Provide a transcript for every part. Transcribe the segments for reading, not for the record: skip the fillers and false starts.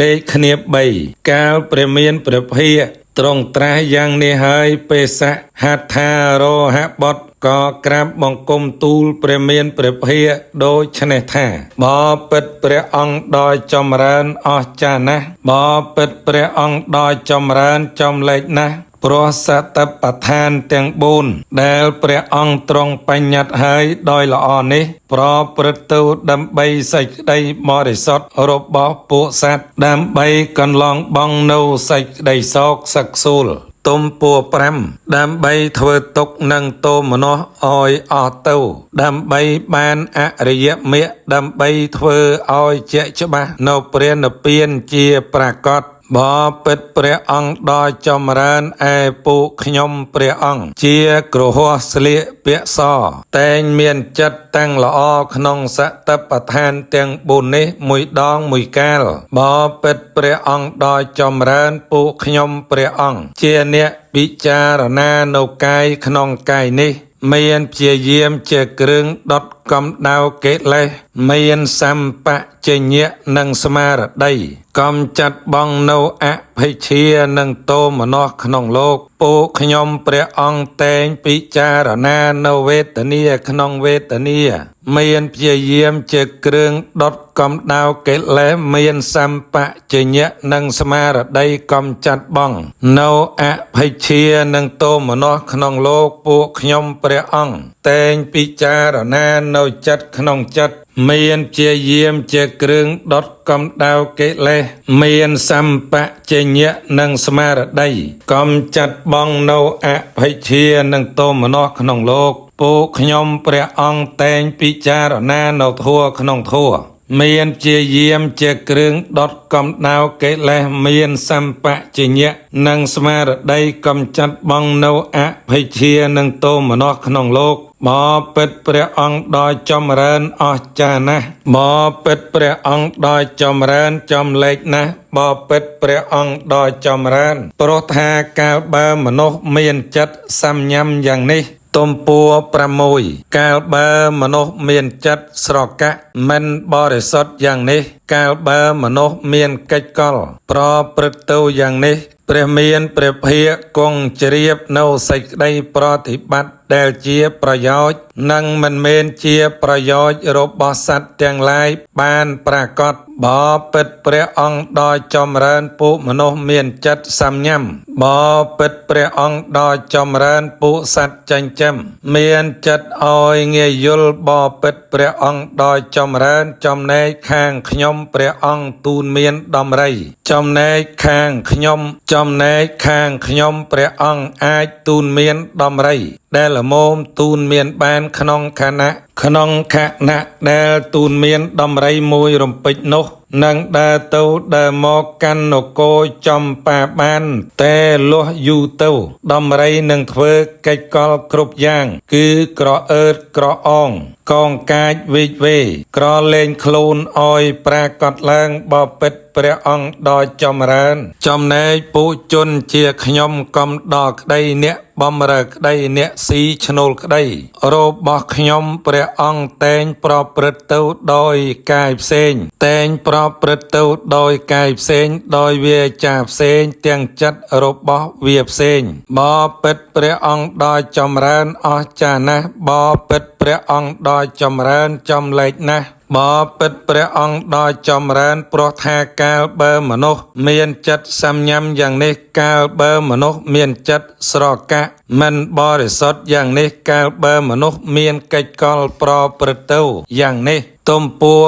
លេខគ្នា3កាលព្រះមានព្រះភិក្ខទ្រង់ត្រាស់យ៉ាងនេះហើយពេសៈហត្ថារហបុត្រក៏ក្រាបបង្គំទូលព្រះមានព្រះភិក្ខដូច្នេះថាបពិតព្រះអង្គដ៏ចម្រើនអស្ចារ្យណាស់បពិតព្រះអង្គដ៏ចម្រើនចំលែកណាស់ព្រោះសតិប្បដ្ឋានទាំង4ដែលព្រះអង្គទ្រង់បញ្ញត្តិហើយដោយល្អនេះប្រព្រឹត្តទៅដើម្បីសេចក្តីបរិសុទ្ធរបស់ពួកសត្វដើម្បីកន្លងបង់នៅសេចក្តីសោកសឹកសួលទំពួរ5ដើម្បីធ្វើទុក្ខនិងទោមនស្សឲ្យអស់ទៅដើម្បីបានអរិយមគ្គដើម្បីធ្វើឲ្យជាក់ច្បាស់នៅព្រះនិព្វានជាប្រាកដបពិតព្រះអង្គដ៏ចម្រើនឯពួកខ្ញុំព្រះអង្គជាគ្រហស្ថស្លៀកពាក់សតែងមានចិត្តតាំងល្អក្នុងសតិប្បដ្ឋានទាំង4នេះមួយដងមួយកាលបពិតព្រះអង្គដ៏ចម្រើនពួកខ្ញុំព្រះអង្គជាអ្នកពិចារណានៅកាយក្នុងកាយនេះមានព្យាយាមជាគ្រឿងដុតកម្ដៅកិលេសមានសម្បជញ្ញៈនិងស្មារតីកំចាត់បងនៅអភិជានិងទោមនស្សក្នុងលោកពួកខ្ញុំព្រះអង្គតែងពិចារណានៅវេទនាក្នុងវេទនាមានព្យាយាមជាគ្រឿងដុតកម្ដៅកិលេសមានសម្បជញ្ញៈនិងស្មារតីកំចាត់បងនៅអភិជានិងទោមនស្សក្នុងលោកពួកខ្ញុំព្រះអង្គតែងពិចារណានៅចិត្តក្នុងចិត្តមានព្យាយាមជាគ្រឿងដុតកម្ដៅកិលេសមានសម្បជញ្ញៈនិងស្មារតីកំចាត់បងនៅអភិជានិងទោមនស្សក្នុងលោកពួកខ្ញុំព្រះអង្គតែងពិចារណានៅធัวក្នុងធัวមានព្យាយាមជាគ្រឿងដុតកម្ដៅកិលេសមានសម្បជញ្ញៈនិងស្មារតីកំចាត់បងនៅអភិជានិងទោមនស្សក្នុងលោកបពិតព្រះអង្គដ៏ចម្រើនអស្ចារ្យណាស់បពិតព្រះអង្គដ៏ចម្រើនចំលែកណាស់បពិតព្រះអង្គដ៏ចម្រើនព្រោះថាកាលបើមនុស្សមានចិត្តសំញំយ៉ាងនេះទំពួរ6កាលបើមនុស្សមានចិត្តស្រកាក់មិនបរិសុទ្ធយ៉ាងនេះកាលបើមនុស្សមានកិច្ចកលប្រព្រឹត្តទៅយ៉ាងនេះព្រះមានព្រះភិក្ខគង់ជ្រាបនៅសេចក្តីប្រតិបត្តិដែលជាប្រយោជន៍និងមិនមែនជាប្រយោជន៍របស់សត្វទាំងឡាយបានប្រាកដបពិតព្រះអង្គដ៏ចម្រើនពួកមនុស្សមានចិត្តសំញំបពិតព្រះអង្គដ៏ចម្រើនពួកសត្វចិញ្ចឹមមានចិត្តឲ្យងាយយល់បពិតព្រះអង្គដ៏ចម្រើនចំណែកខាងខ្ញុំព្រះអង្គទូនមានដំរីចំណែកខាងខ្ញុំចំណែកខាងខ្ញុំព្រះអង្គអាចទូនមានដំរីដែលល្មមទូនមានបានក្នុងខណៈក្នុងខណៈដែលទូនមានដំរីមួយរំពេចនោះនឹងដើរទៅដើរមកកាន់នគរចំប៉ាបានតែលុះយូរទៅដំរីនឹងធ្វើកិច្ចកលគ្រប់យ៉ាងគឺក្រអឺតក្រអងកងកាចវេកវេក្រលែងខ្លួនឲ្យប្រាកដឡើងបពិតព្រះអង្គដ៏ចម្រើនចំណែកពួកជនជាខ្ញុំកំដល់ក្តីអ្នកបំរើក្តីអ្នកស៊ីឈ្នួលក្តីរបស់ខ្ញុំព្រះអង្គតែងប្រព្រឹត្តទៅដោយកាយផ្សេងតែងប្រព្រឹត្តទៅដោយកាយផ្សេងដោយវាចាផ្សេងទាំងចិត្តរបស់វាផ្សេងបពិតព្រះអង្គដ៏ចម្រើនអស្ចារ្យណាស់បពិតព្រះអង្គដ៏ចម្រើនចំលែកណាស់បពិតព្រះអង្គដ៏ចម្រើនព្រោះថាកាលបើមនុស្សមានចិត្តសំញំយ៉ាងនេះកាលបើមនុស្សមានចិត្តស្រកាក់មិនបរិសុទ្ធយ៉ាងនេះកាលបើមនុស្សមានកិច្ចកលប្រព្រឹត្តទៅយ៉ាងនេះទំពួរ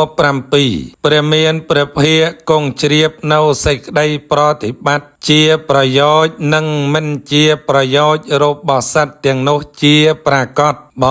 7ព្រះមានព្រះភិក្ខគង់ជ្រាបនៅសេចក្តីប្រតិបត្តិជាប្រយោជន៍និងមិនជាប្រយោជន៍របស់សត្វទាំងនោះជាប្រាកដប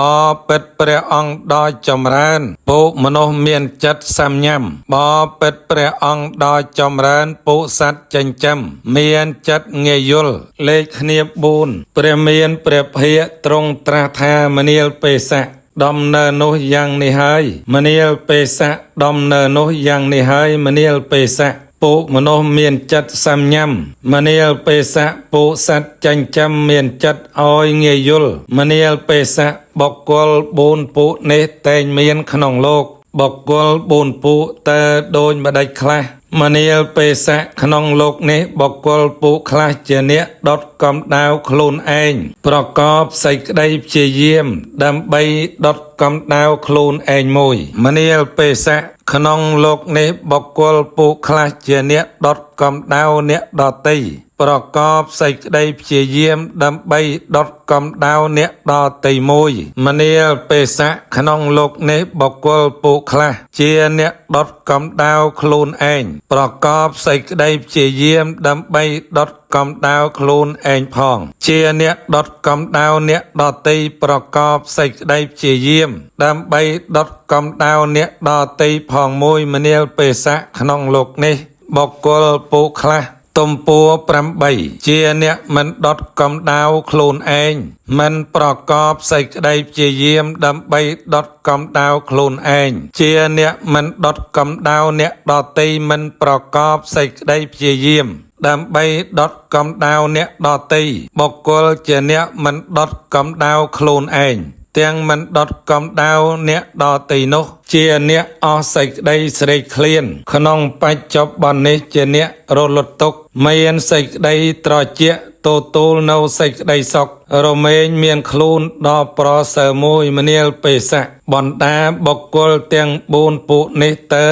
ពិតព្រះអង្គដ៏ចម្រើនពួកមនុស្សមានចិត្តសំញំបពិតព្រះអង្គដ៏ចម្រើនពួកសត្វចិញ្ចឹមមានចិត្តងាយយល់លេខគ្នា4ព្រះមានព្រះភិក្ខទ្រង់ត្រាស់ថាមនាលពេសៈដំណើរនោះយ៉ាងនេះហើយមនាលពេសៈដំណើរនោះយ៉ាងនេះហើយមនាលពេសៈពួកមនុស្សមានចិត្តសំញំមនាលពេសៈពួកសត្វចិញ្ចឹមមានចិត្តឲ្យងាយយល់មនាលពេសៈបុគ្គល4ពួកនេះតែងមានក្នុងលោកបុគ្គល4ពួកតើដូចម្ដេចខ្លះ មនាលពេសៈក្នុងលោកនេះបុគ្គលពួកខ្លះជាអ្នកដុតកម្ដៅខ្លួនឯងប្រកបសេចក្តីព្យាយាមដើម្បីដុតកម្ដៅខ្លួនឯងមួយមនាលពេសៈក្នុងលោកនេះបុគ្គលពួកខ្លះជាអ្នកដុតកម្ដៅអ្នកដទៃប្រកបសេចក្តីព្យាយាមដើម្បីដុតកម្ដៅអ្នកដទៃមួយមនាលពេសៈក្នុងលោកនេះបុគ្គលពួកខ្លះជាអ្នកដុតកម្ដៅខ្លួនឯងប្រកបសេចក្តីព្យាយាមដើម្បីដុតកម្ដៅខ្លួនឯងផងជាអ្នកដុតកម្ដៅអ្នកដទៃប្រកបសេចក្តីព្យាយាមដើម្បីដុតកម្ដៅអ្នកដទៃផងមួយមនាលពេសៈក្នុងលោកនេះបុគ្គលពួកខ្លះទំពួរ8ជាអ្នកមិនដុតកម្ដៅខ្លួនឯងមិនប្រកបសេចក្តីព្យាយាមដើម្បីដុតកម្ដៅខ្លួនឯងជាអ្នកមិនដុតកម្ដៅអ្នកដទៃមិនប្រកបសេចក្តីព្យាយាមដើម្បីដុតកម្ដៅអ្នកដទៃបុគ្គលជាអ្នកមិនដុតកម្ដៅខ្លួនឯងទាំងមិនដុតកម្ដៅអ្នកដទៃនោះជាអ្នកអស់សេចក្តីស្រេកឃ្លានក្នុងបច្ចុប្បន្ននេះជាអ្នករលត់ទុក្ខមានសេចក្តីត្រជាក់ទទួលនៅសេចក្តីសុខរមែងមានខ្លួនដ៏ប្រសើរមួយមនាលពេសៈបណ្ដាបុគ្គលទាំង4ពួកនេះតើ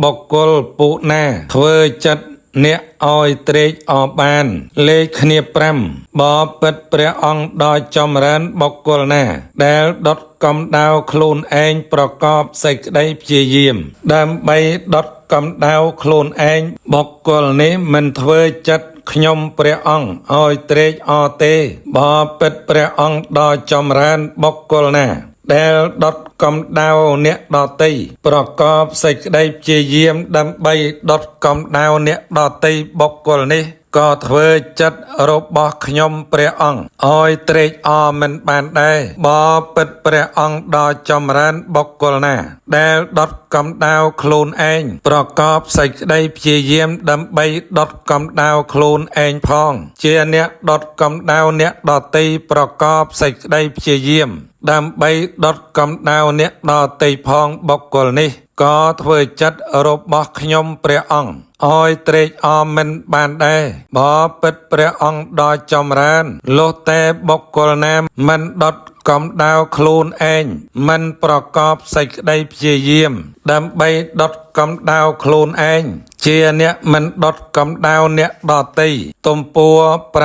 បុគ្គលពួកណាធ្វើចិត្តអ្នកឲ្យត្រេកអរបានលេខគ្នា5បពិតព្រះអង្គដ៏ចម្រើនបុគ្គលណាដែលដុតកម្ដៅខ្លួនឯងប្រកបសេចក្តីព្យាយាមដើម្បីដុតកម្ដៅខ្លួនឯងបុគ្គលនេះមិនធ្វើចិត្តខ្ញុំព្រះអង្គឲ្យត្រេកអរទេបពិតព្រះអង្គដ៏ចម្រើនបុគ្គលណាដែលដុតកម្ដៅអ្នកដទៃប្រកបសេចក្តីព្យាយាមដើម្បីដុតកម្ដៅអ្នកដទៃបុគ្គលនេះក៏ធ្វើចិត្តរបស់ខ្ញុំព្រះអង្គឲ្យត្រេកអរមិនបានដែរបពិតព្រះអង្គដ៏ចម្រើនបុគ្គលណាដែលដុតកម្ដៅខ្លួនឯងប្រកបសេចក្តីព្យាយាមដើម្បីដុតកម្ដៅខ្លួនឯងផងជាអ្នកដុតកម្ដៅអ្នកដទៃប្រកបសេចក្តីព្យាយាមដើម្បីដុតកម្ដៅអ្នកដទៃផងបុគ្គលនេះក៏ធ្វើចិត្តរបស់ខ្ញុំព្រះអង្គឲ្យត្រេកអរមិនបានដែរបពិតព្រះអង្គដ៏ចម្រើនលុះតែបុគ្គលណាមិនដុតកម្ដៅខ្លួនឯងមិនប្រកបសេចក្តីព្យាយាមដើម្បីដុតកម្ដៅខ្លួនឯងជាអ្នកមិនដុតកម្ដៅអ្នកដទៃទំពួរ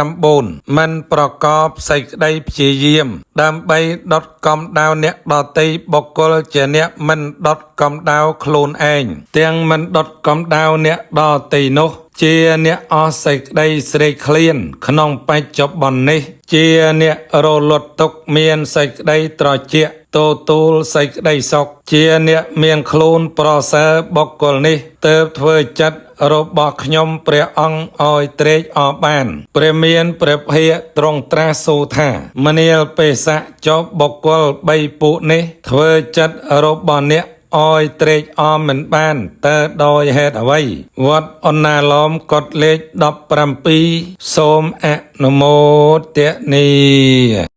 9មិនប្រកបសេចក្តីព្យាយាមដើម្បីដុតកម្ដៅអ្នកដទៃបុគ្គលជាអ្នកមិនដុតកម្ដៅខ្លួនឯងទាំងមិនដុតកម្ដៅអ្នកដទៃនោះជាអ្នកអស់សេចក្តីស្រេកឃ្លានក្នុងបច្ចុប្បន្ននេះជាអ្នករលត់ទុក្ខមានសេចក្តីត្រជាក់ទទួលសេចក្តីសុខជាអ្នកមានខ្លួនប្រសើរបុគ្គលនេះទើបធ្វើចិត្តរបស់ខ្ញុំព្រះអង្គឲ្យត្រេកអរបានព្រះមានព្រះភិក្ខទ្រង់ត្រាស់សូរថាមនាលពេសៈចុះបុគ្គល3ពួកនេះធ្វើចិត្តរបស់អ្នកឲ្យត្រេកអរមិនបានតើដោយហេតុអ្វីវត្តអណ្ណាឡោមកុដលេខ17សូមអនុមោទនា។